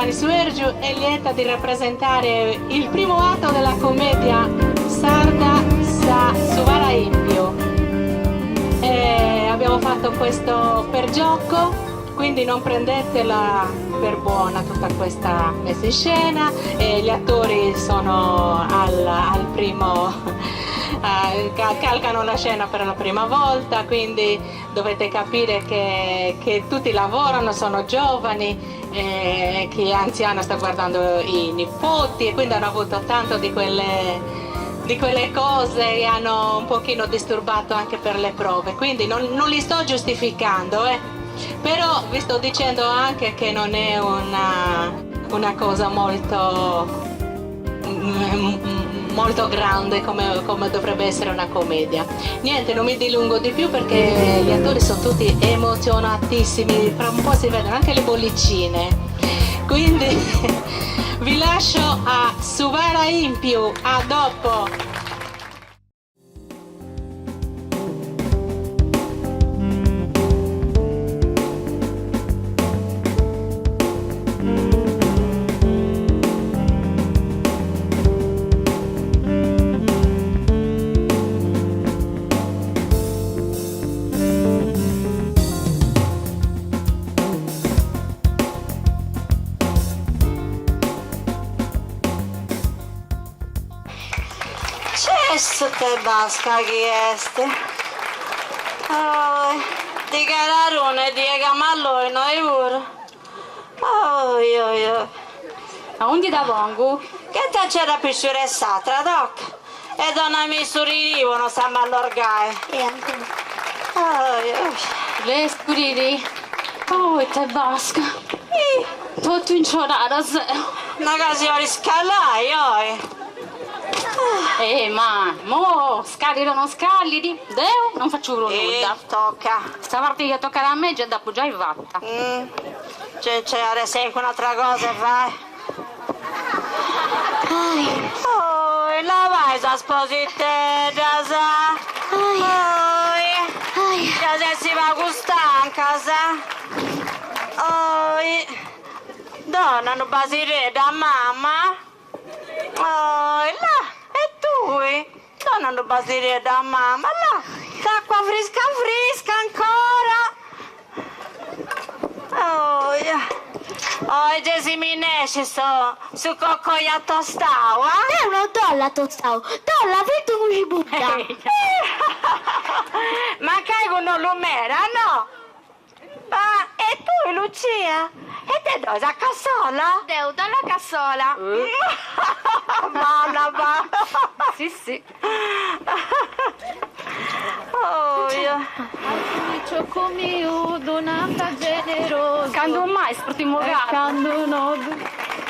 Giovanni Suergiu è lieta di rappresentare il primo atto della commedia sarda Sa Su Paraimpiu. E abbiamo fatto questo per gioco, quindi non prendetela per buona tutta questa messa in scena, e gli attori sono al, al primo, calcano la scena per la prima volta, quindi Dovete capire che, che tutti lavorano, sono giovani, e chi è anziano sta guardando i nipoti e quindi hanno avuto tanto di quelle, di quelle cose che hanno un pochino disturbato anche per le prove, quindi non, non li sto giustificando, eh. Però vi sto dicendo anche che non è una, una cosa molto molto grande come, come dovrebbe essere una commedia. Niente, non mi dilungo di più perché gli attori sono tutti emozionatissimi, fra un po' si vedono anche le bollicine. Quindi vi lascio a Su Paraimpiu, a dopo! Cessu ite basca chi est. Oi, di calarune die camalloi noi puru. Oi oi oi. Aundi da pongu? Che ta nc'era pisciura e s'atra, tocca. E donami su ririvu no sa mallorgai. E ancora. Oi oi. Lestru riri. Oi ite basca. Ih. Totu inciorada seu. Na ca si 'olit scallai, oi. Eh ma, mo, scallit o non scallit, deu non faccio prus nudda. Eh, tocca. Sa parti chi tocat a mei già dd'apu giai fata. C'è c'è adesso un'altra cosa e fai. Oi, labai sas positeddas. Oi, già ses pagu stancas. Oi, dona unu basireddu a mama. Oi, là, e tui? Dona unu basireddu a mama, là, s'acqua frisca frisca ancora. Oi, oi, gei si minescit su, su cocoia tostau, ah? Deu no dd'olla tostau, dd'olla fritu cun cibudda. Mancai cun ollu meda, no? Ma e tui Lucia? E te dd'ois a cassola? Deu dd'ollu a cassola. Bona va. Si si. Piciocu miu ddu nant generosu. Candu mai s'urtimu carru. Candu no ddu.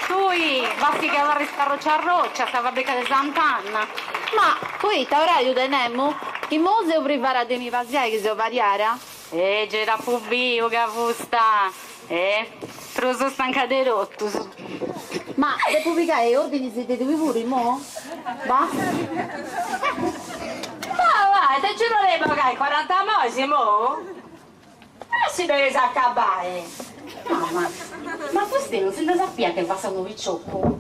Tui basti chi abarris arroccia arroccia a sa fabbrica de Sant'Anna. Ma poita orariu tenemu? Imou seu privara de mi pasiai chi seu variara? Eh gei t'apu biu ca fusta eh prus stanca de totus. Ma depu pigai ordinis de tui puru imou? Bah. Va va, te nci boleis bogai corantamois imou? Ma si dd'oleis acabai. Mama, ma fustei non si nde sapiat chi passat unu piciocu?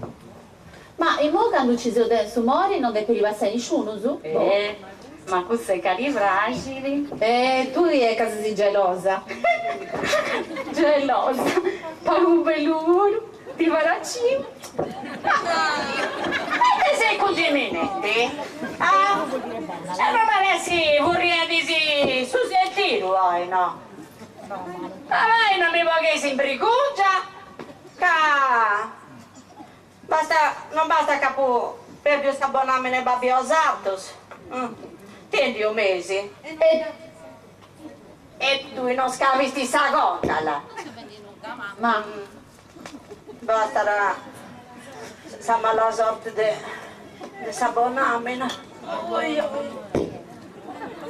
Ma imou candu ci seu deu in su mori non depit passai nisciunus? Eh, ma cussa est ca ti praxit. Eh, tui est ca ses gelosa. Gelosa, pagu bellu puru, ti paraciu. Ma ite seis cugiminendi? Ah? E non m'at essi furriendisì su sentidu oi, no? Ma vai non mi bogheis in brigungia, ca Basta, non bastat c'apu perdiu sa bonamina 'e babbi 'e 'osatrus. Tendiu unu mesi. E tui non scavisti sa conca, là. Ma. Bastat sa mala sorti de de sa bonamina.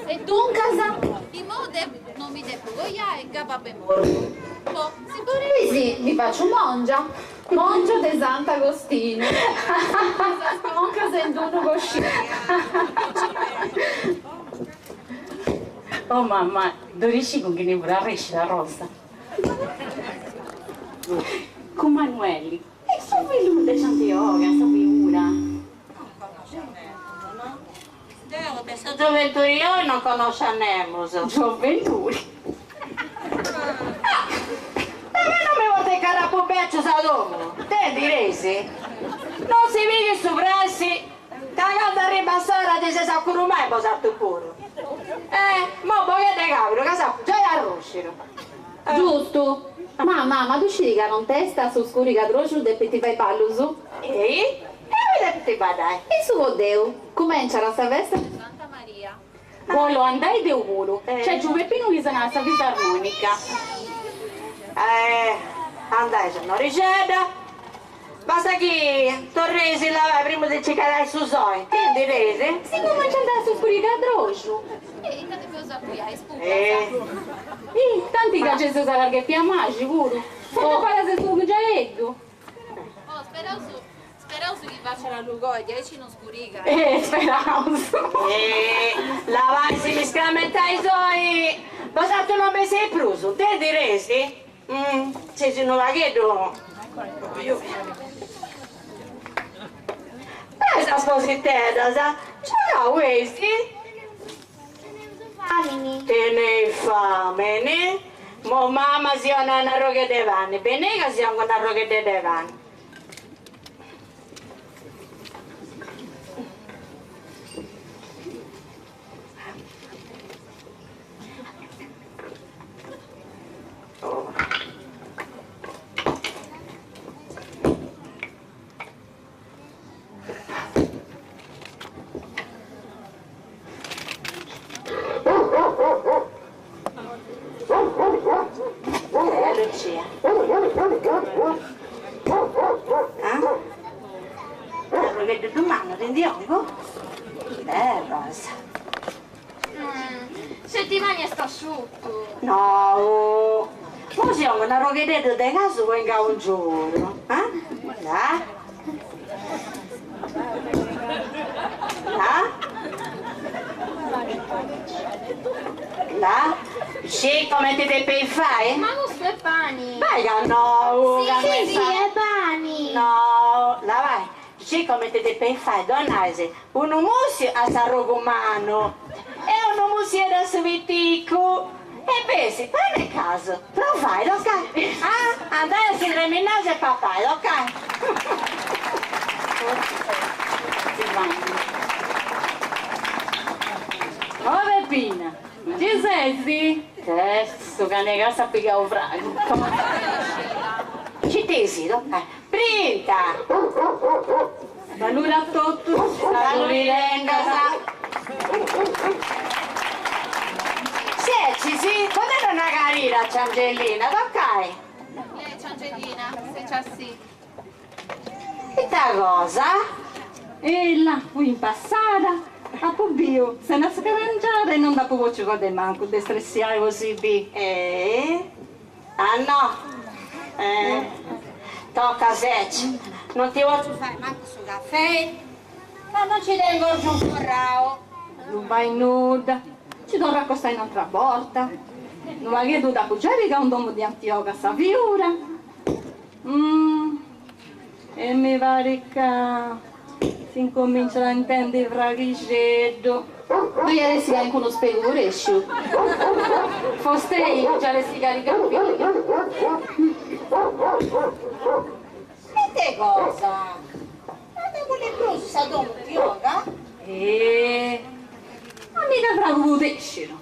E duncas? Imou deu non mi depu coiai ca babbu est mortu. Boh, si boleis mi faciu mongia. Mongia de Sant'Agostinu. Sas concas in d'unu coscinu. Oh mamma, ddu scit cun chini fut arrescida Rosa. Cun Manuelli. E su fillu de Ciantioga, sa figura. Non connoscio nemos, no? Deo de sa gioventuri oi non connoscio a nemos. Gioventuri. Ah! Perché non mi porti carrapu becciu sa domu? Tendi resi? Non si pighit su pressi ca candu arribat s'ora de si s'acurumai bosatru puru. Eh, mo boghende càuru ca s'apu giai arroscidu. Giustu! Ma mama, ddu sciri ca nontesta su scurigadroxu depint fai ballus? Ei, e oi depint baddai. In su Poddeu, cumenciat sa festa de Santa Maria. Bollu andai deu puru, nc'est Giu Peppinu chi sonat sa fisarmonica. Eh, andai sonnorixedda. Basta chi torreis a lavai primu de nci calai su soi, ti ndi reis? Si cumenciat su scurigadroxu. E ita depeus apoiai is pupas? Ih, tanti ca c'est sa larghetta 'e maxi puru. Santa pagas de su giaeddu. Oh, speraus, speraus chi faciat lugoi, diaici non scurigat. Eh, speraus. Eh, lavai si mi scramentais oi, bosatru non besseis prus, ti ndi reis? Seis unu pagheddu. Dai sas cositeddas, giogau eis? Teneus famini. Teneis famini? Mo mama si 'onat un'arrogheddu 'e pani, benei ca si 'ongu un'arrogheddu de pani. Eh, Lucia. Ah? Arrogheddu ddu mannu ti ndi 'ongu? Eh, Rosa. Settimani est asciuttu. No, mo si 'ongu un'arrogheddeddu de casu po ingaungiuru, ah? Là. Là. Là. Scì comenti depeis fai? Ma custu est pani. Vai ca no, ca no Si, est si, pani. est pani. No, là vai. Scì comenti depeis fai, donais Unu mùssiu a s'arrogu mannu e unu mussieddu a su piticu. E bessit pani e casu. Provai, tocai. Ah, andai a si treminai e papai, tocai. Oh Peppina, nci ses? Eh, su cani 'e cassa at pigau fragu. Nci t'essi, tocai. Brinta! Saludi a totus. Saludi tengas. Seci, ponedda una carida a Ciangelina, tocai. Lei Ciangelina, seci a si. Ita cosa? Ella, fui in passada, apu biu sena scarangiada e non nd'apu potziu fai de mancu de stressiai po si bi. Eh? Ah no? Eh. Tocca seci. Non ti potzu fai mancu su cafei, ma non ci tengu orgiu inforrau. Non fait nudda. Ci torru a acostai un'atra borta. Unu pagheddu dd'apu giai pigau in domu di Antioga sa fiura. Umm. E mi parit ca s'incominciat a intendi fraghixeddu. Ddu iat essi calincunu spegu purèsciu. Fostei nci at essi calincuna filla. Ite cosa? Non dda bolit prus sa domu Antioga? Eh, ma miga fragu pudèscidu.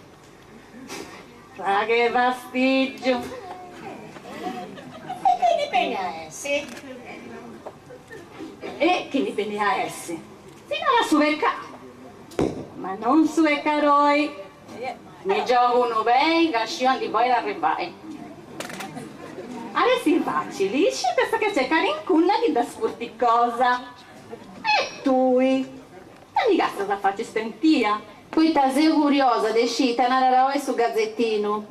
Fragh'e fastìgiu. E chini benit a essi? E chini benit a essi? Si narat su peccau. Ma non su peccaroi. Mi giogu unu pei ca sciu aundi podit arribbai. At essi facili scidas ca c'est calincuna chi dd'ascurtit cosa. E tui? Ita mi castias a faci stentia? Poita seu curiosa de scì ita narat oi su gazetinu.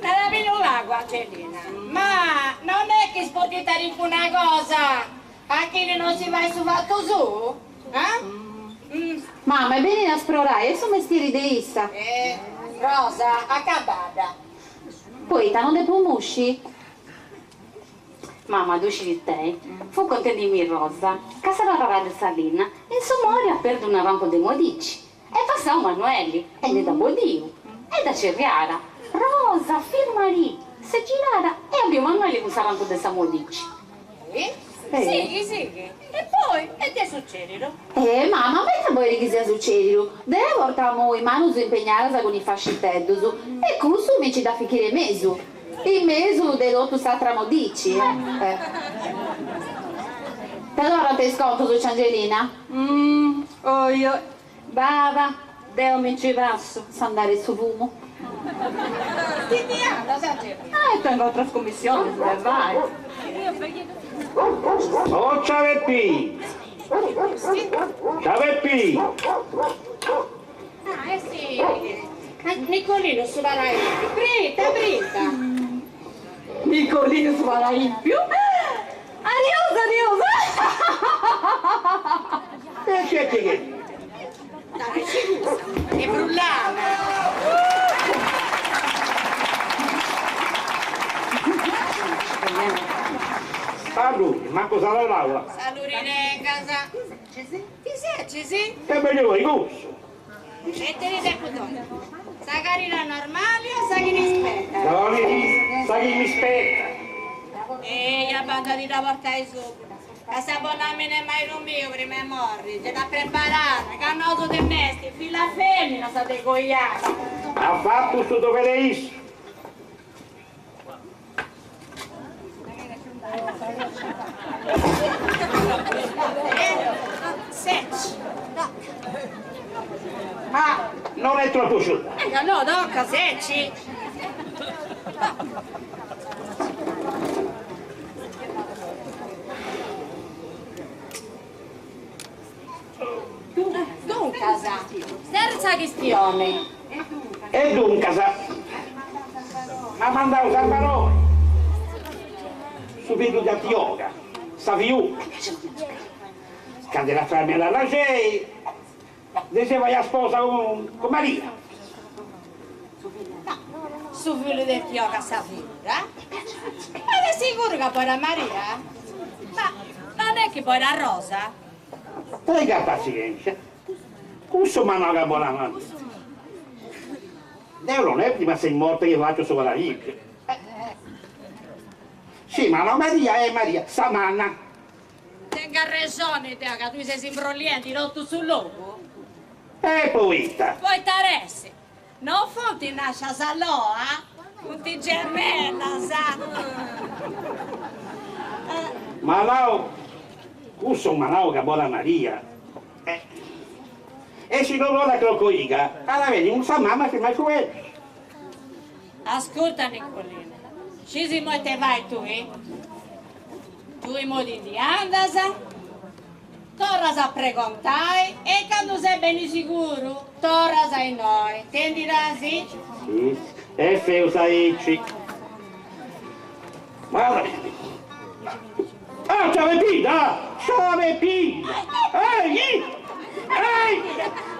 Narami unu pagu, Angelina, ma non est chi spurtit calincuna cosa a chini non si fait su fatu suu? Ah? Mama, est benida a sprorai, est su mestieri de issa. Eh, Rosa, acabadda. Poita non depu musci? Mama, ddu scis tei, fut contendimì Rosa, ca s'abarràt de sa linna, in su mori at perdiu un'arrampu de modici. Est passau Manuelli e ndi dd'at boddiu. E dda cerriàt, Rosa, firmarì! S'est girada e at biu Manuelli cun s'arrampu de sa modici. Sighi, sighi. E poi, ite est sucèdidu? Eh mama, ma ita bolit chi siat sucèdidu? Deu portamu is manus impegnadas cun is fasciteddus e cussu mi nci dd'at fichida in mesu. In mesu de totu s'atra modici. Eh. Ti torrant is contus, tzia Angelina? Oi oi. Va va, deo mi nci passu. S'andare su fumu. Ti ndi andas, Angelina? Eh, tengo atras cummissionis de fai. Oh ciao Peppì! Ciao Peppì! Ah, eh sì. Nicolinu su paraìmpiu. Brinta, brinta. Nicolinu su paraìmpiu. Adiosu, adiosu. E chi est chi? Dai, ci gusta. È brullana. Parlu, mancu sa paraula. Saludi tengas. Ti setzis? E megliu poi cussu. E ti depu donai sa carida normali o sa chi ti spettat? Sa chi mi spettat. Eia, bandu a ti dda portai subra, ca sa bonamina 'e maridu miu prima 'e morri gei dd'at preparada, ca nosu de mesti filla femina sa de coiai. At fatu su dovere issu. Ma non è troppo sciuta. Eh, no, tocca, secci. Duncas, terza chistione. E duncas, m'at mandau Sarbaroi, su fillu de Antioga, sa fiuda, ca de lassai a Arraxei, de si fai a sposa cun Maria. Ma su fillu de Antioga sa fiuda? Ma ses siguru ca bolit a Maria? Ma non est chi bolit a Rosa? Tenga passientzia, cussu m'at nau ca bolit a Maria. Deu non est prima sei morta chi faciu su paralìmpiu. Si, ma no Maria est Maria, sa manna. Tengu arrexoni deu ca tui ses imbroliendi totu su logu? E poita? Poita aressi, non funt nascias alloa, funt gemellas. M'at nau, cussu m'at nau ca bolit a Maria. E si no bolit a Crocoiga, at a benni cun sa mama a firmai fueddus. Ascurta Nicolinu, scisi imoi ite fai tui? Tui imoi ti ndi andas, torras a pregontai e candu ses beni siguru torras a innoi, intendidasi? Si, si, e feus aici. Guarda. Ah, ciao Peppina! Ciao Peppina! Ehi! Ehi!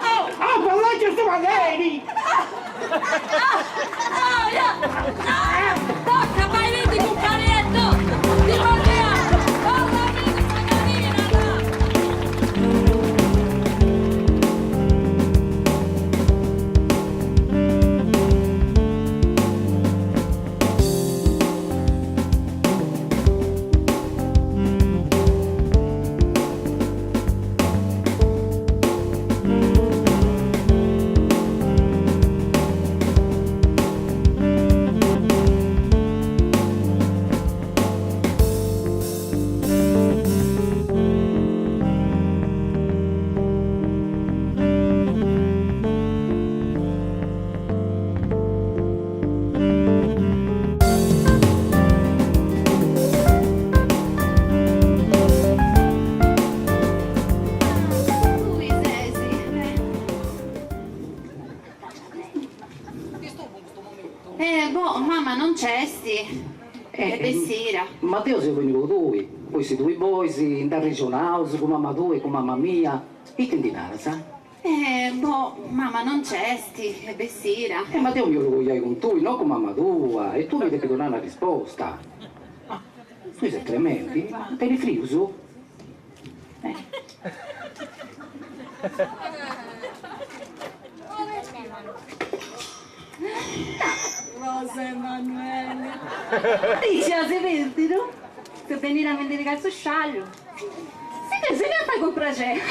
Ah, parlate su Maneri! Tocca, fai vedi cun carietto! Ti portiamo! Torna a biri sa carina, no! Tui sesi. Eh, boh, mama non c'esti. Est bessida. Ma deo seu beniu po tui, poi si tui bois, nd'arrexonaus cun mama tua e cun mama mia, ite ndi naras? Eh, boh, mama non c'esti, est bessida. Eh, ma deo mi 'ollu coiai cun tui, no cun mama tua, e tui mi depis donai una risposta. Tui ses tremendi? Ma tenis frius? Eh. Rosa Emanuele. Dici as perdidu? Seu benida a mi ndi pigai su sciallu. Si che si mi fai cun praxeri.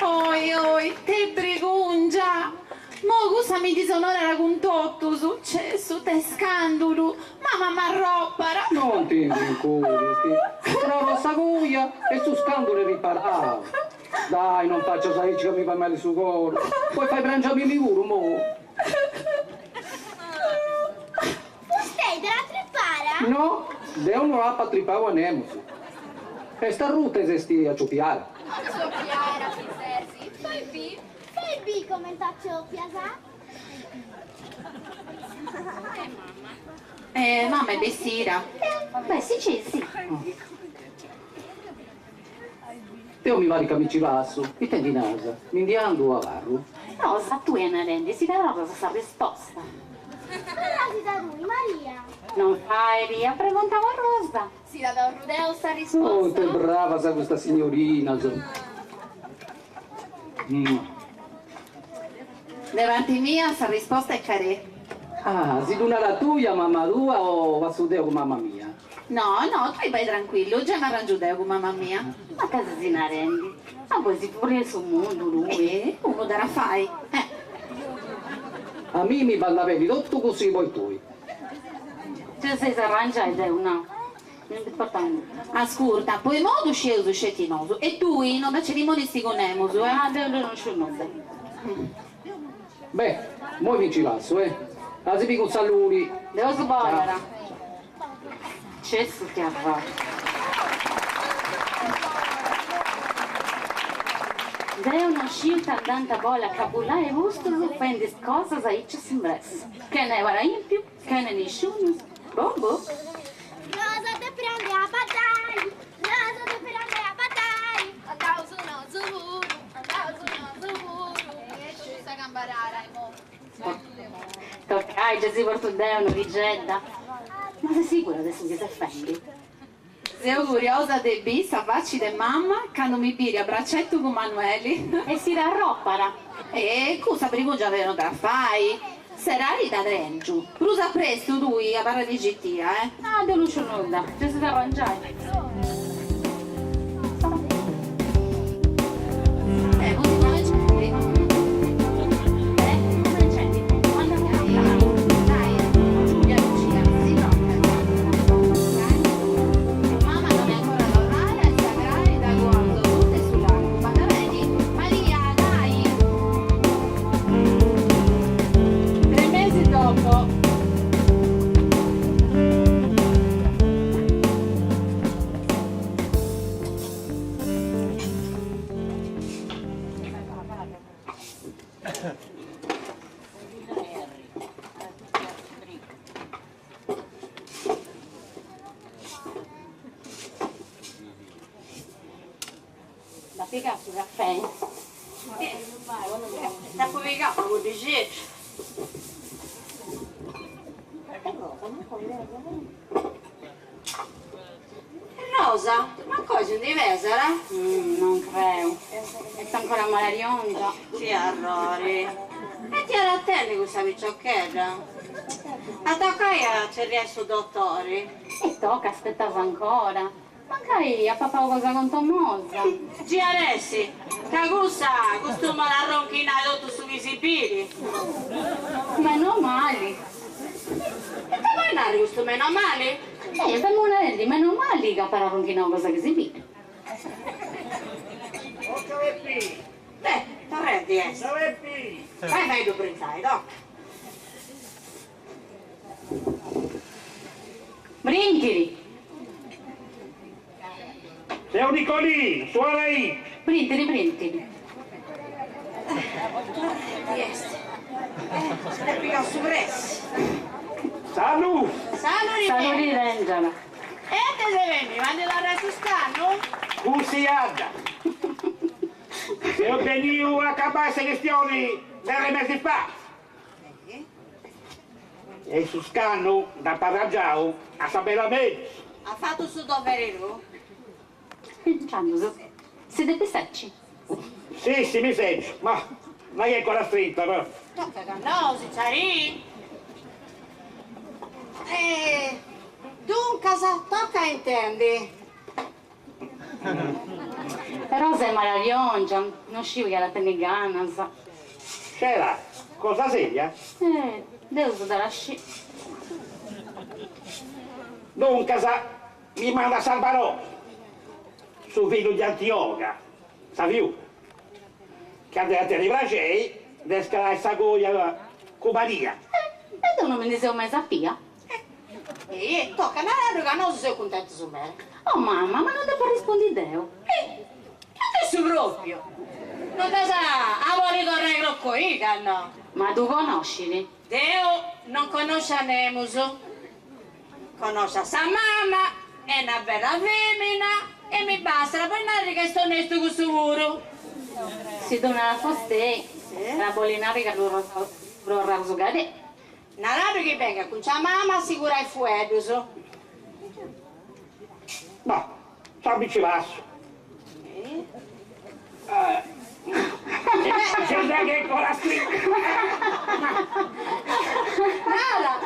Oi oi, ite bregungia! Mo cussa mi disonorat cun totus, cessu, ite scandulu, mama m'arroppat! Non ti ndi incuris, prova sa coja e su scandulu est riparau. Dai, non facias aici ca mi fait mali su coru, poi fai prangi a mimi puru, mo. Fustei dd'at atripara? No, deu no apu atripau a nemus. Est arruta e s'est aciopiara. Aciopiara chi ses, fai bì. Fai bì comente aciopias. Eh, mama est bessida. Beh, si cessi. Deu mi parit ca mi ci passu, ite ndi nas? Mi ndi andu o abarru? Rosa, tui narendi si dda torras sa risposta. Torrasi dda tui, Maria. Non fairi, at pregontau a Rosa. Si dda torru deu sa risposta. Oh, ite bravas custas signorinas. De parti mia sa risposta est carè. Ah, si ddu narat tui a mama tua o fatzu deu cun mama mia? No, no, tui bai tranquillu, giai m'arrangiu deu cun mama mia. Ma ita ses narendi? Ma bois furriai su mundu tui? Eh, unu dd'at a fai, eh. A mimi bandat beni totu cussu chi bois tui. Gei s'eis arrangiai deu no, mi ndi portat nudda. Ascurta, po imoi ddu scieus sceti nosu e tui non dda cerimonisti cun nemus, eh. Ah, deu non sciu nudda. Beh, moi mi nci passu, eh. A si biri cun saludi. Deus bolat. Cessu ti arrò. Deu no sciu ita nd'ant a bolli acabulai custus fendi is cosas aici a s'imbressi. Chene paraimpiu, chene nisciunus. Boh boh. Rosa depit andai a baddai, Rosa depit andai a baddai. Andaus nosu puru, andaus nosu puru. E sa cambarara imoi. Toccai, già si portu deu un'origedda. Ma ses sigura de su chi ses fendi? Seu curiosa de bì sa faci de mamma candu mi biri a bracetu cun Manueli. E si dd'arroppat. E cussa brigungia deu no dda fai. Serrari dda tengiu. Prus a prestu tui abarradi citia, eh. Ah, deu no sciu nudda. Già s'eis arrangiai. Tre mesi dopo. Dd'at pigau su cafè? Dd'apu pigau unu puddixeddu. Rosa, ma coi si ndi pesat? Non creu. Est ancora malariongia. Ti arrori. E ita at a tenni cussa piciochedda? A tocai a tzerriai su dotori. E toca, aspetas ancora. Mancai at papau cosa contomosa. Gi at essi, ca cussa costumat a arronchinai totu su chi si biri. Meno mali. Ita bolit narri custu meno mali? Eh, femu narendi meno mali ca apat arronchinau cosa chi si biri. Beh, torrendi est. Fai fai ddu brintai, toca. Brintiri! Seu Nicolinu, su Araì! Brintiri, brintiri. Chi est? S'est pigau su pressi. Saludi! Saludi! Saludi Rèngiana. E ite ses benniu, a ndi torrai su scannu? Cussiada! Seu beniu a acabai sa chistioni! Deghe mesis faghet. E su scannu dd'apo arrangiau a sa bella mellus. At fatu su doveri tuu? Intzandus si depit setzi. Sissi, mi setzu, ma ma chi est ancora strinta però. Toca ca no, si ciarì. E duncas, toca a intendi. Rosa est maladiongia, no sciu chi at a tenni ganas. Scera, cosa seria? Eh, Deus dd'at a scì. Duncas mi mandat Sarbaroi, su fillu di Antioga, sa viuda, ca dd'at a tenni praxei de scalai sa coja cun Maria. Eh, e deu no mi ndi seu mai sapia. E toca naraddu ca nosu seus cuntentus meda. Oh mama, ma non depu arrespundi deu? E de su propriu! Non t'as a podi torrai crocoiga, no? Ma ddu connoscit? Deu non connosciu a nemus. Connosciu a sa mama, est una bella femina e mi bastat po narri ca est onestu cussu puru. Si ddu narat fostei, at a bolli narri ca ddu torraus cadei. Naraddu chi bengat cun sa mama a si curai fueddus. Ma, sa mi ci passu. C'è che ancora strinta. Nara,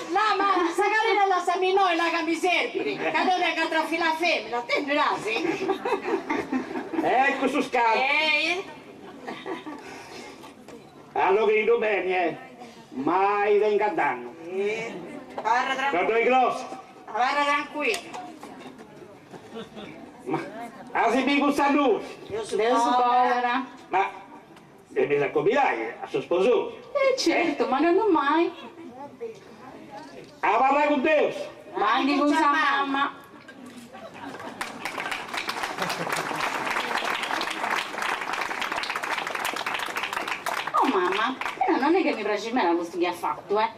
no, ma sa carina lassami innoi là ca mi serbit, ca deu tengu atra filla femina, tendirasi? Eccu su scannu. Ei. Alloghidu beni, eh! Mai tengat dannu. Abarra tranquillu. Toddoi grossa. Abarra tranquillu. Ma a si biri cun saludi. Deus bollat. Ma depeis a cumbidai a su sposoriu. E certu, ma candu mai. Abarrai cun Deus. Bandi cun sa mama. Oh mama, però non è che mi praxit meda custu chi at fatu, eh.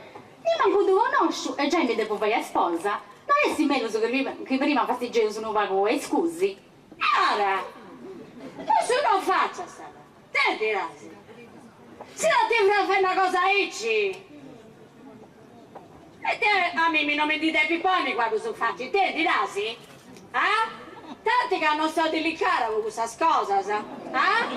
Nimancu ddu connosciu e giai mi depu fai a sposa. No essit mellus chi prima fastigeus unu pagu e iscusi. Ara, cussu non facias, tendiras. Si no ti fai una cosa aici. E te a mimi non mi ndi depi ponni guai in faci, intendiras? Ah? Tanti ca non so dilicara po cussas cosas, ah?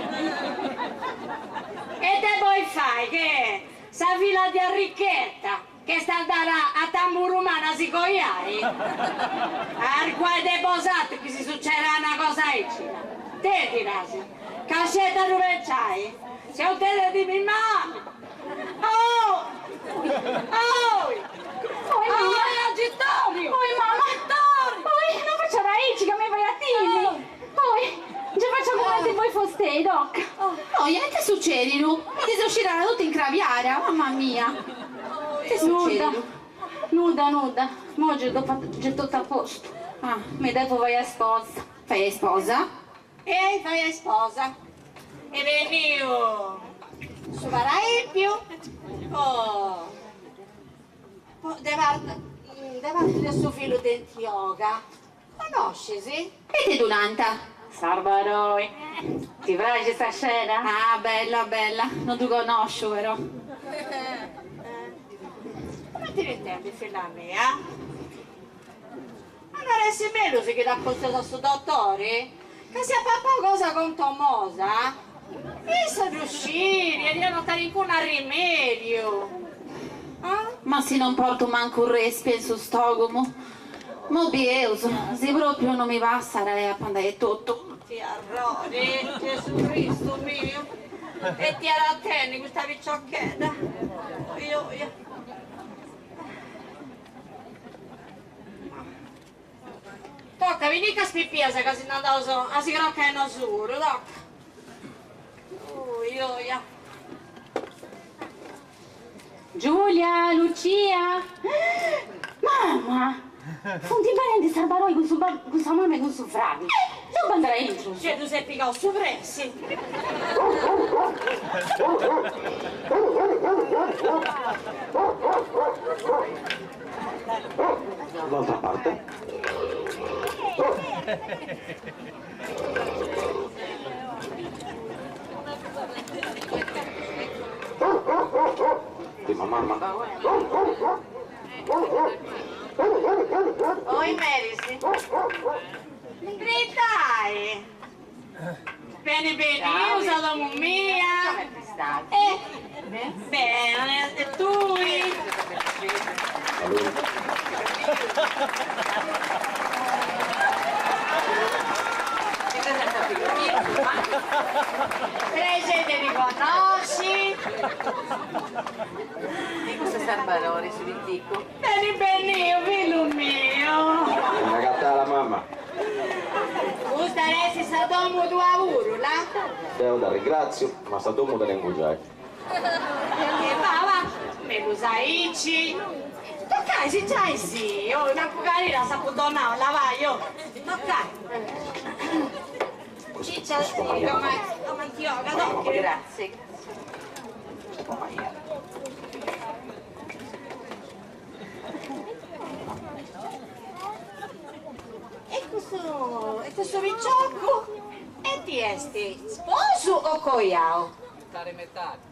E te boi fai che sa filla di Arricchetta che est andada a Tamburumana a si coiai? Arguai de bosatru chi si succedat una cosa aici, intendiras? Ca sceti a ddu pentzai seu intendendimi mali! Oh! Oh! Oi mamma! Oi agitoriu! Oi mamma! Agitoriu! Oi, non facciat aici ca mi fai a timi! Oi, nci faccio cumenti bolit fostei, toca! Oi, e ite succedidu? Mi ndi seu scidada totu incrabiada, mamma mia! Ite succedidu? Nudda, nudda, imoi gei ddu fattu, gei totu a postu. Ah. Mi depu fai a sposa. Fai a sposa? Ei, fai a sposa. Est benniu su paraìmpiu po po de parte de parte de su fillu de Antioga. Connoscis? Ite ddu nant? Sarbaroi. Ti praxit sa sceda? Ah, bella, bella. No ddu connosciu però. Cumenti t'intendis, filla mia? Ma no at essi mellus chi t'acostias a su dotori? Ca si at papau cosa contomosa, issu ddu sciri e diat notari calincunu arrimediu. Ah? Ma si non portu mancu respia in su stogumu. Mo bieus, si propriu non mi passat e apo andai etotu. Ti arrori, Gesù Cristu miu, e ti at a tenni custa piciochedda. Oi oi. Toca, pinica is pipias ca si nd'andaus a si crocai nosu puru, toca. Oi oi. Giulia, Lucia! Mama! Funt benendi Sarbaroi cun su cun sa mama e cun su fradi. Deu depu andai aintru. Gei ddus est pigau su pressi. D'altra parte. Prima mamma. Oi meris. Britai! Beni benius a domu mia. E bene, e tui? Prexeri de ti connosci. E custu est Sarbarori, su piticu. Beni beniu, fillu miu. Beni agatada, mamma. Custa at essi sa domu tua puru, là? Deu t'arringratziu, ma sa domu dda tengu giai. E va, va, mellus aici. Tocai, si giai si, oh, mancu carina s'apu donau, là vai, oh. Tocai. Ciccia, Antioga, tocchi. Grazie. E custu, e custu piciocu? E ti est sposu o coiau? Metade metade.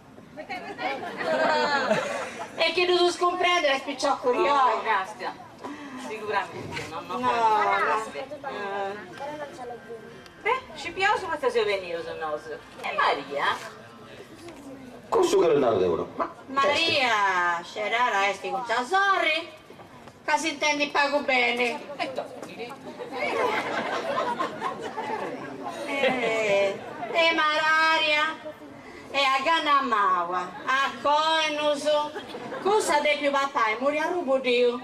E chi ddu scumprendit est piciocu rioi. No, Castia, siguramenti, no, no. No, no. Beh, scipiaus poita seus benius nosu. E Maria? Cussu cherzo narrer deo puru, ma. Maria, scerara est cun sa sorri, ca s'intendit pagu beni. E tochiri. E mararia e a gana maba, a coinus, cussa at depiu papai muriarru buddiu.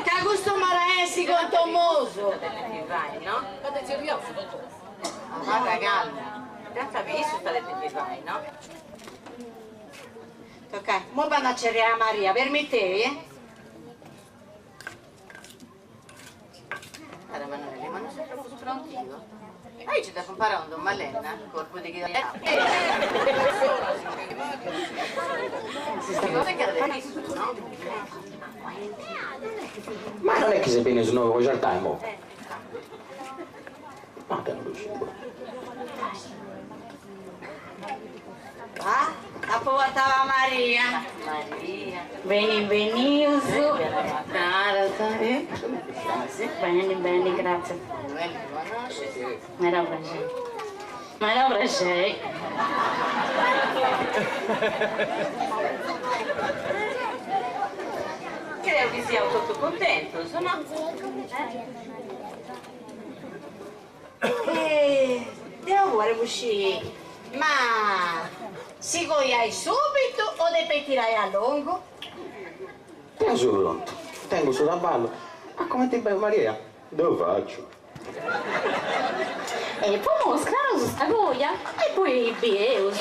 Ca costumara a essi contomosu. Abarra calma, tanti issu ita depint fai, no? Tocai, mo bandu a cerriai a Maria, permitei, eh? Cara Manueli, ma non sei tropu sprontidu? Aici dd'apu imparau in domu allena, corpu de chi Ma non è chi seus benius innoi po certai imoi. Ma deu non ddu sciu. Ah, apu portau a Maria. Maria. Beni benius. Caras. Beni, beni, grazie. Meda prexeri. Meda prexeri. Creu chi siaus totu cuntentus, no? E deu bolemu sciri, ma si coiais subitu o depeis tirai a longu? Deu seu prontu, tengu su traballu, a comenti bolit Maria, deu faciu. E po imoi scraraus sa coia e poi bieus.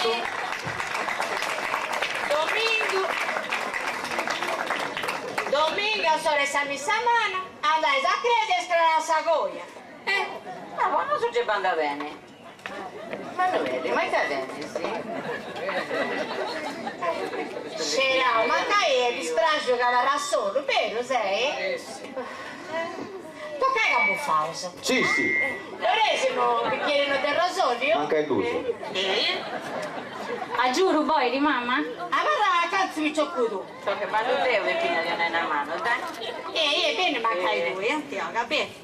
Domingu, domingu a s'ora 'e sa missa manna andais a cresia e scraraus sa coia. Eh, ma po nosu gei bandat beni. Manueli, ma ita tenis? Scerau, mancai est dispraxiu ca abarrat solu, berus est? Tocai ca bufaus. Si, si. Loresi unu bicchierinu de rosoliu? Mancai dus. Agiuru boit, mama? Abarra acantzu piciocu tuu. Toca, bandu deu Peppina a ti 'onai una manu, dai. E e beni mancai tui, Antioga, beni.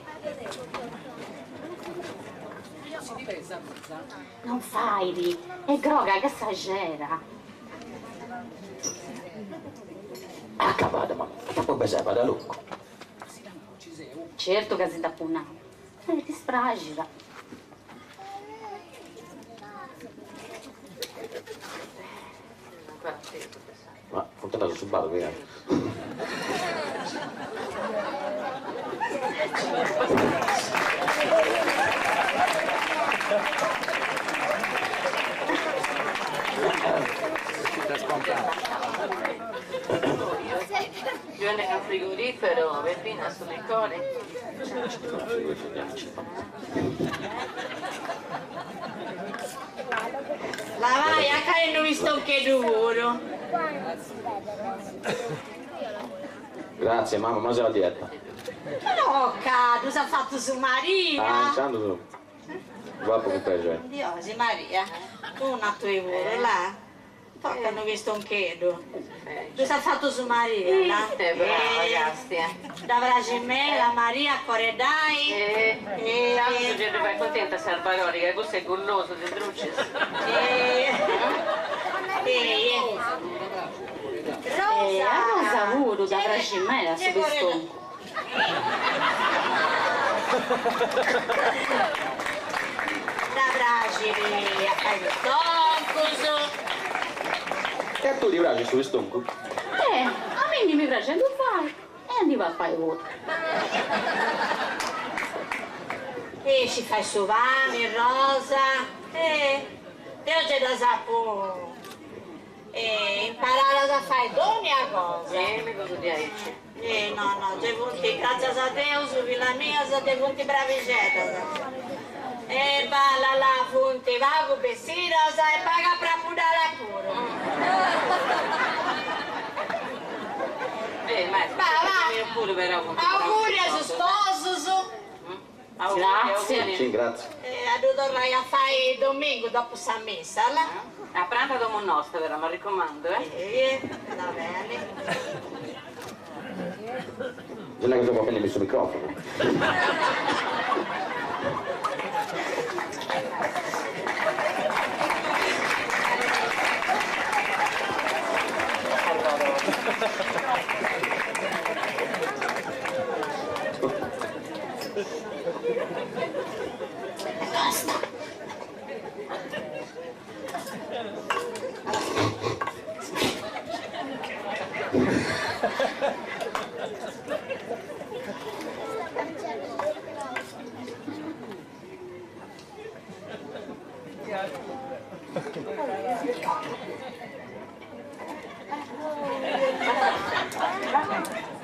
Non faidi, est groga che sa cera. Acabada, ma ita po pesai badalucu. Certu ca si dd'apu nau, est dispraxida. Ma funt andaus a su bar, fiat. Giuanne cun frigorifero, Peppina su licore. La vai a cae unu pistoncheddu puru. Grazie mamma, ma seu a dieta. No, ca ddus at fatus Maria. Ah, intzandus ddu apu cun prexeri. Diosi Maria, una tui puru, là. Toca unu pistoncheddu. Ddu s'at fatu su Maria, là. Ite brava, Castia. Dda praxit meda Maria a coreddai. Tando gei ddu fait cuntentu a Sarbarori, ca cussu est gullosu de drucis. E a Rosa puru dda praxit meda su pistoncu. Dda praxit a fai pistoncus. E a tui ti praxit su pistoncu? Eh, a mimmi mi praxit a ddu fai e a ndi papai puru. E scit fai su pani, Rosa. Eh, deu gei ddas apu imparadas a fai dònnia cosa. E mellus diaici. Eh, no, no, gei funt, gràtzias a Deus, fillas mias gei funt bravixeddas. E balla là, funt pagu bessidas e pagu aprampudadas puru. Eh, ma Va, va. puru però funt Auguri a sos sposos. Grazie. Sì, grazie. E a ddu torrai a fai domingu dopu sa missa, là. A prandi a domu nosta però, m'arricumando, eh. Eh, va bene. Bisogna che dopo appena messo il microfono.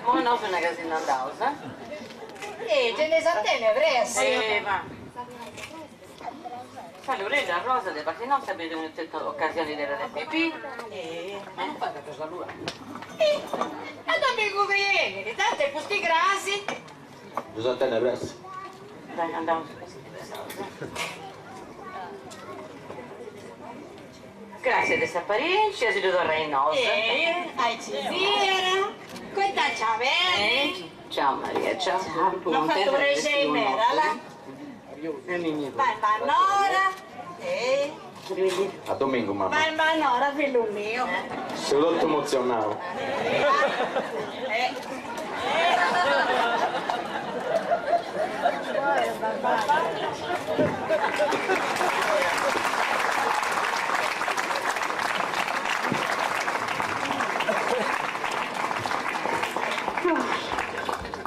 Moi nosu una ca si nd'andaus, eh? E gei nd'eis a tenni pressi. Eh, ma. Saluredda Rosa de parti nosta benit in occasioni de de pipì. Ma non fait a saludai. A domingu chi 'enit, tantu est pusti crasi. Nd'eus a tenni pressi. Dai, andaus. Gràtzias de s'aparèntzia, si ddu torrai nosu. E aici siat, coita beni. Ciao Maria, ciao. M'at fatu prexeri meda, là. Vai in bonora. A domingu mamma. Vai in bonora, fillu miu. Seu totu emotzionau.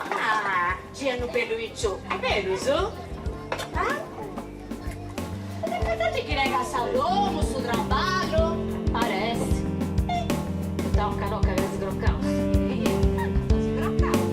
Ah, gei unu bellu piciocu, berus? Ah? Est importanti chi tengat sa domu, su traballu. Paresti. Toca, toca ca si crocaus. Si crocaus.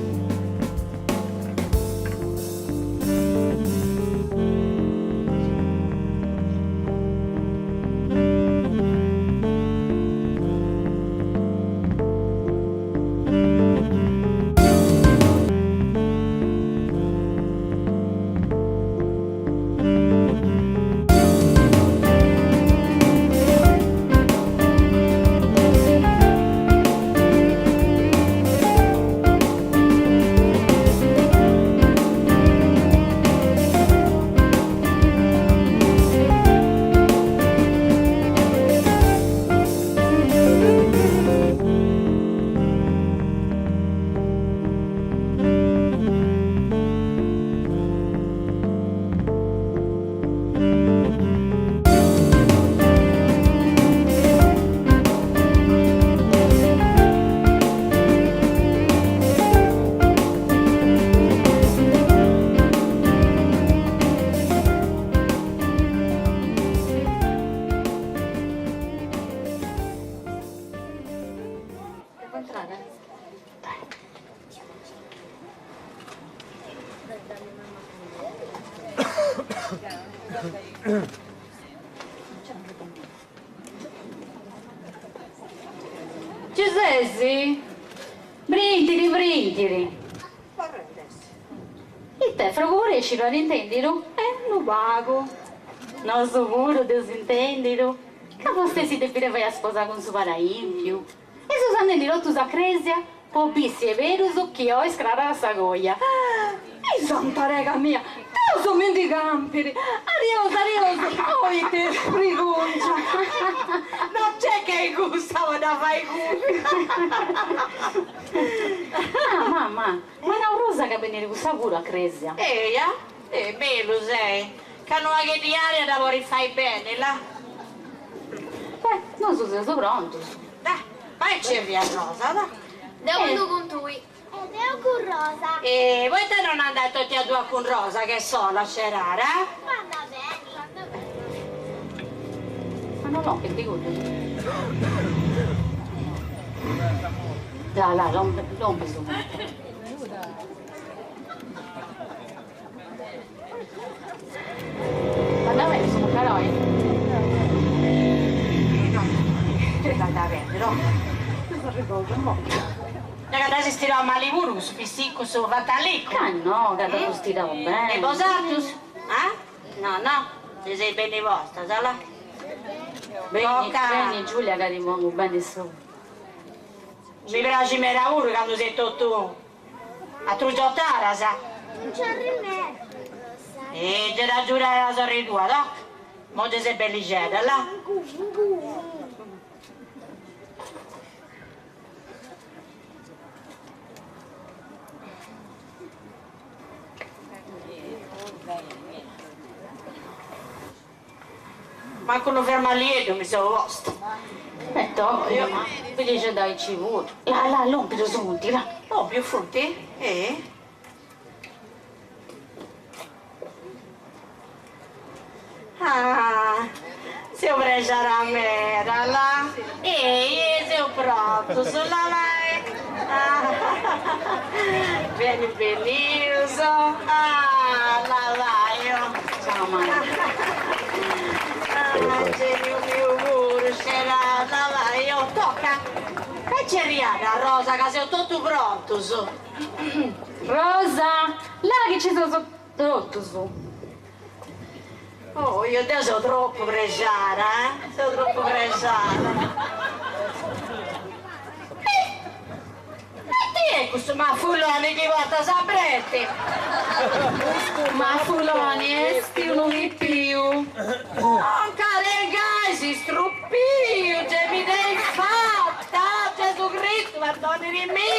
Devo entrare? Dai. Ci sesi? Brintiri, brintiri. Ite, frogu puru at intèndidu? Eh, unu pagu. Nosu puru dd'eus intèndidu. Ca vostè si depit fai a sposa cun su paraimpiu. E seus andendi totus a cresia po bì si est berus chi oi scrarat sa coja. Ih santa rega mia, Deus mi ndi campiri! Ariosu, ariosu, oi ite brigungia! Non c'è che cussa po dda fai curri. Ah, mama, m'at nau Rosa ca benit cussa puru a cresia. Eia, e mellus, eh, ca unu pagheddu di aria dda podit fai beni, là. Beh, nosu seus prontus. Dai, bai cerria a Rosa, da. Deu andu cun tui. E deu cun Rosa. E poita non andai totu e duas cun Rosa ch'est sola a scerare, eh? Banda beni, banda beni. Ma no lompint cuddus? La la, lompit su monti. Banda beni su muccaroi? Banda beni, no? Ca dd'as stirau mali puru cussu pisticcu, cussu fataliccu. Ca no, ca dd'apu stirau beni. E bosatrus? Ah? No, no, si seis beni postas, là. Beni, beni Giulia ca ti pongu beni su. Mi praxit meda puru candu seis totu Atrugiotaras? Non ci arrennesciu, Rosa. E gei t'at giurau sa sorri tua, toh? Mo gei ses bellixedda, là. Mancu unu fermallieddu mi seu posta. E tocat, bellixedda aici puru. Là, là, lòmpidos funt, là. Lòmpius funt? Eh. Ah, seu prexada meda, là. Ehi, seus prontus, là, là. Beni benius. Ah, là là, io. Ciao mamma. Ah, geniu miu puru, scera, là là, io. Tocca. E cerriada, Rosa, ca seus totu prontus. Rosa, là chi ci seus totus. Oh, io deu seu tropu prexada, eh? Seu tropu prexada. E ite est custu mafuloni chi portat sa brenti? Custu mafuloni est unu pipiu. Non nch'arrengai s'istrupiu, gei mi dd'eis fata, Gesù Cristu perdoniri-mì!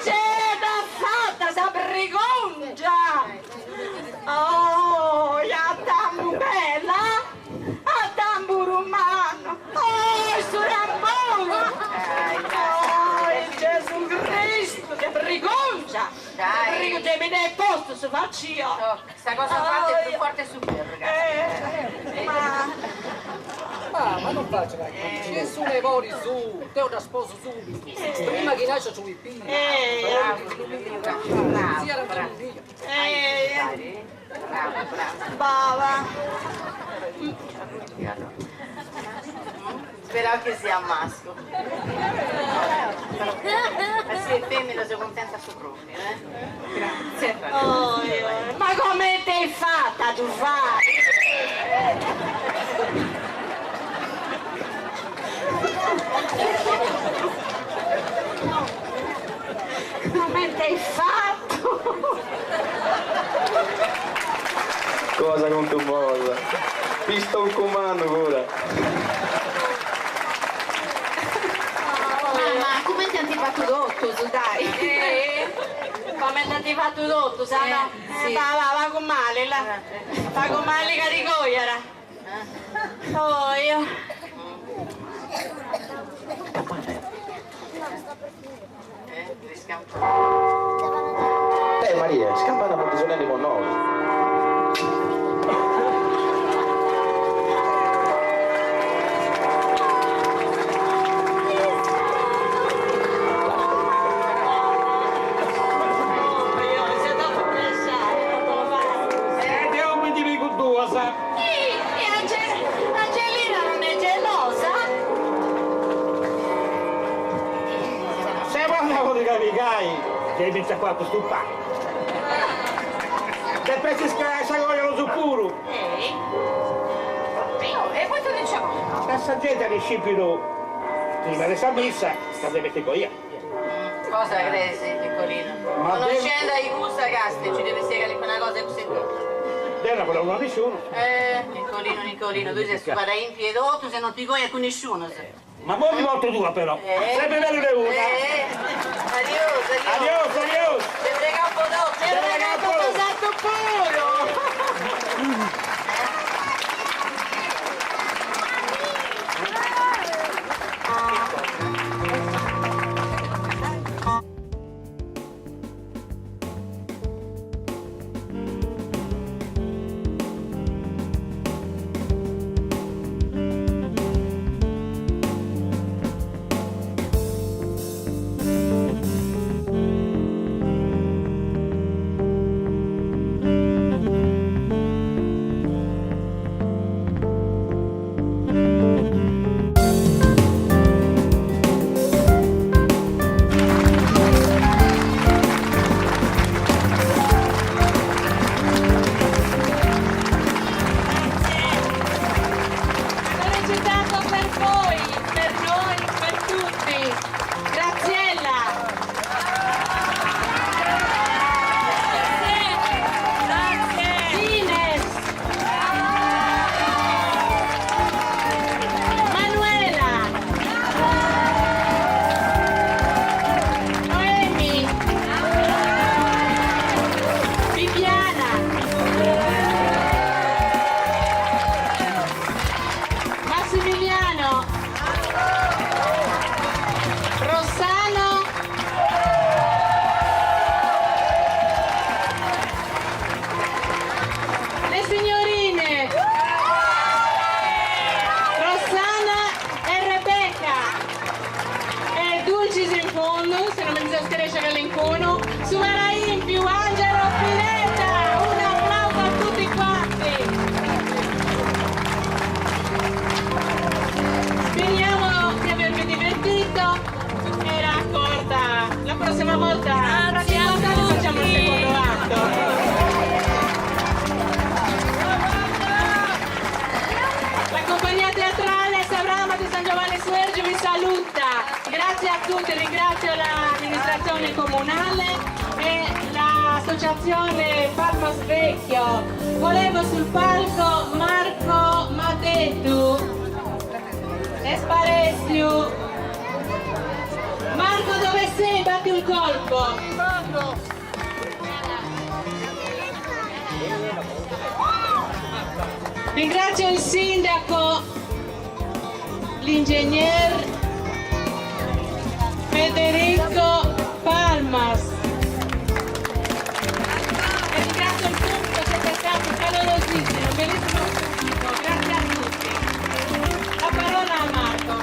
Gei dd'at fata sa brigongia! Oh, a tambu bella, a tamburu mannu, oh, su rambolu, oh, Gesù Cristu, che brigongia, che mi dd'eis postu su faccio. Sta cosa fatta è più forte su ferro, ragazzi. Ma... Ma, ma non faccia ci su ne vori su, te dda sposo subito, prima che nasce su pipiu. Eh, bravo, bravo. Eh, bravo, bravo. Bava. Spero che sia maschio. Ma se è femmina sono contenta su proprio, eh? Grazie. Oh, ma come t'hai fatta tu fai? Come t'hai fatto? Cosa contumosa. Pista un comando ora. Mama, cumenti ant fatu totus, dai. Eh, comente ant fatu totus, ah no? Sì. Va, va, pagu mali, là. Pagu mali ca ti coiat. Oh, io. Te Maria, is campana funt sonendi po nosu. E deu mi ndi pigu duas. E Angelina non è gelosa? Se parliamo di capigai, gei mi nc'at cuatu su pani. Depestis scrarai sa coja nosu puru. E poita ti nci abarrat? Ca sa genti at iscìpidu prima de sa missa ca depint coiai. Cosa cresi, Nicolino? Conoscendo a cussa casti nci depit essi calincuna cosa 'e cussa etotu. Deu no apu nau a nisciunu. Eh, Nicolino, Nicolino, tui ses su parainti 'e totus e non ti coias cun nisciunus. Ma moi mi portu duas però, sempri mellus de una. Adios, adios. Adios, adios. De pregau po totus. De pregau po totus puru. Ho recitato per voi, per noi, per tutti. Graziella. Grazie. Ines. Manuela. Noemi. Viviana. Massimiliano. Rossano. Le signorine. Rossana e Rebecca. E dulcis in fondo, se non mi bisogna scaresce calincunu, su Maraimpiu, Angelo Piredda. Un applauso a tutti quanti. Speriamo di avervi divertito. Era corta. La prossima volta, tra 50 anni facciamo il secondo atto. La compagnia teatrale S'Abrama di San Giovanni Suergiu vi saluta. Grazie a tutti, ringrazio l'amministrazione comunale e l'associazione Palmas Vecchio. Volevo sul palco Marco Madeddu. Est sparèssiu. Marco dove sei? Batti un colpo. Ringrazio il sindaco, l'ingegner Federico Palmas. E ringrazio il pubblico, siete stati calorosissimi, un bellissimo pubblico, grazie a tutti. La parola a Marco.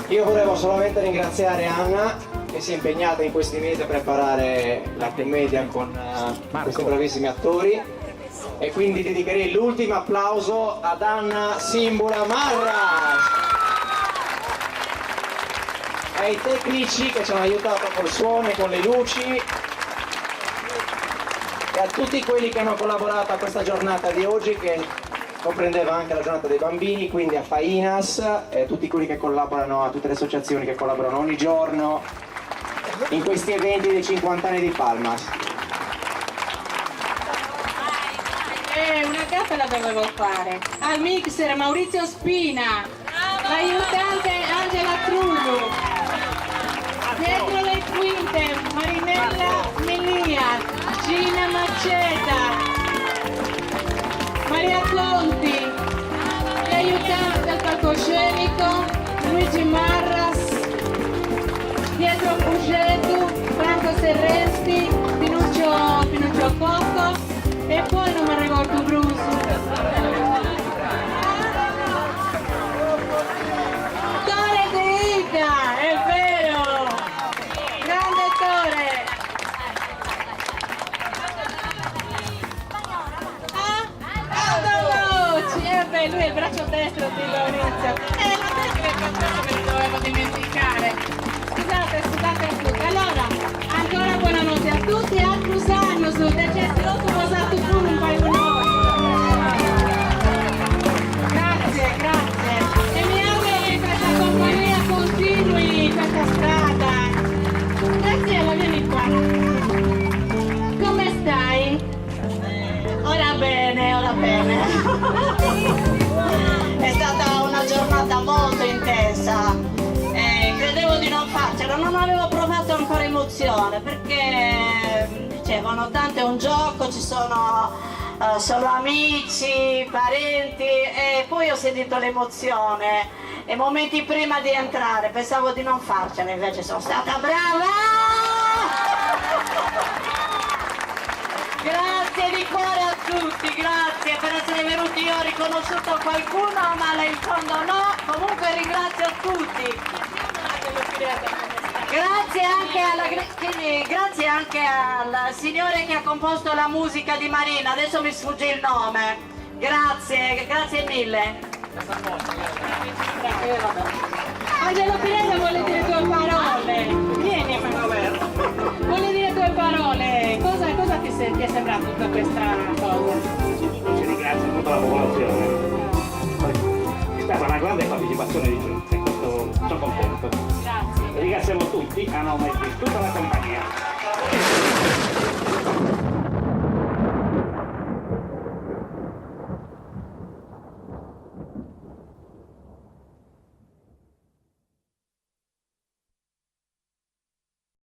Io volevo solamente ringraziare Anna che si è impegnata in questi mesi a preparare la commedia con questi bravissimi attori e quindi dedicherei l'ultimo applauso ad Anna Simbula Marras e ai tecnici che ci hanno aiutato col suono e con le luci e a tutti quelli che hanno collaborato a questa giornata di oggi che comprendeva anche la giornata dei bambini, quindi a Fainas e a tutti quelli che collaborano, a tutte le associazioni che collaborano ogni giorno in questi eventi dei 50 anni di Palmas. Una gaffa la dovevo fare. Al mixer Maurizio Spina, l'aiutante Angela Trullu, dietro le quinte Marinella Melia, Gina Maceta, Maria Conti, gli aiutanti al palcoscenico Luigi Marras, Pietro Pugetu, Franco Serresti, Pinuccio, Pinuccio Cocco e poi non mi ricordo Brusu. Tore De Ida, è vero! Grande Tore! Ah? Aldo Lucci, eh beh, lui è il braccio destro di Maurizio. La tecnica che me lo dovevo dimenticare. Scusate, scusate a tutti. Allora, ancora buonanotte a tutti. A Crusano, su Decessi, ancora bene. È stata una giornata molto intensa. E credevo di non farcela, non avevo provato ancora emozione perché dicevano tanto è un gioco, ci sono solo amici, parenti e poi ho sentito l'emozione e momenti prima di entrare pensavo di non farcela, invece sono stata brava! Grazie di cuore a tutti, grazie per essere venuti. Io ho riconosciuto qualcuno, ma lei in fondo no. Comunque ringrazio tutti. Grazie anche, alla, grazie anche al signore che ha composto la musica di Marina, adesso mi sfugge il nome. Grazie, grazie mille. Angelo Piredda vuole dire due parole. Vieni Emanuele. Vuole dire due parole. Cosa, cosa ti, ti è sembrata tutta questa cosa? Innanzitutto ci ringrazio tutta la popolazione. È stata una grande partecipazione di gente, questo sono contento. Grazie. Ringraziamo tutti a nome di tutta la compagnia.